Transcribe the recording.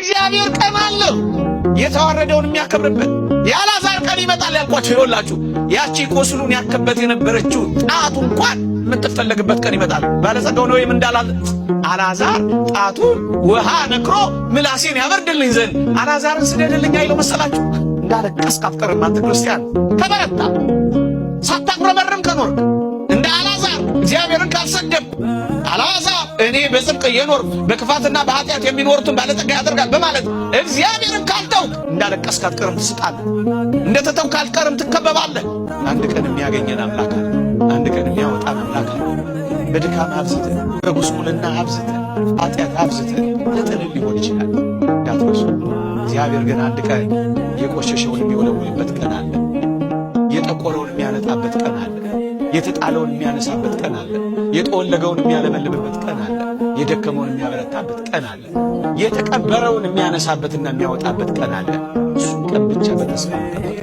እግዚአብሔር ቀን አለው የተዋረደውን የሚያከብርበት። የአልዓዛር ቀን ይመጣል ያልኳቸው ይኸውላችሁ፣ ያቺ ቁስሉን ያከበት የነበረችው ጣቱ እንኳን የምትፈለግበት ቀን ይመጣል። ባለጸጋው ነው ወይም እንዳላ አልዓዛር ጣቱ ውሃ ነክሮ ምላሴን ያበርድልኝ ዘንድ አልዓዛርን ስደድልኝ አይለው መሰላችሁ? እንዳለቀስክ አትቀርም። አንተ ክርስቲያን ከበረታ፣ ሳታጉረመርም ከኖርክ፣ እንደ አልዓዛር እግዚአብሔርን ካልሰደብ፣ አልዓዛር እኔ በጽድቅ እየኖር በክፋትና በኃጢአት የሚኖሩትን ባለጠጋ ያደርጋል በማለት እግዚአብሔርን ካልተውክ እንዳለቀስክ አትቀርም፣ ትስቃለህ። እንደተተውክ አትቀርም፣ ትከበባለህ። አንድ ቀን የሚያገኘን አምላክ አለ። አንድ ቀን የሚያወጣን አምላክ አለ። በድካም አብዝተን፣ በጉስቁልና አብዝተን፣ ኃጢአት አብዝተን ተጥልን ሊሆን ይችላል። እንዳትረሱ። እግዚአብሔር ግን አንድ ቀን የቆሸሸውን የሚወለውልበት ቀን አለ። የጠቆረውን የሚያነጣበት ቀን አለ። የተጣለውን የሚያነሳበት ቀን አለ። የጠወለገውን የሚያለመልምበት ቀን አለ። የደከመውን የሚያበረታበት ቀን አለ። የተቀበረውን የሚያነሳበትና የሚያወጣበት ቀን አለ። እሱን ቀን ብቻ በተስፋ መጠበቅ።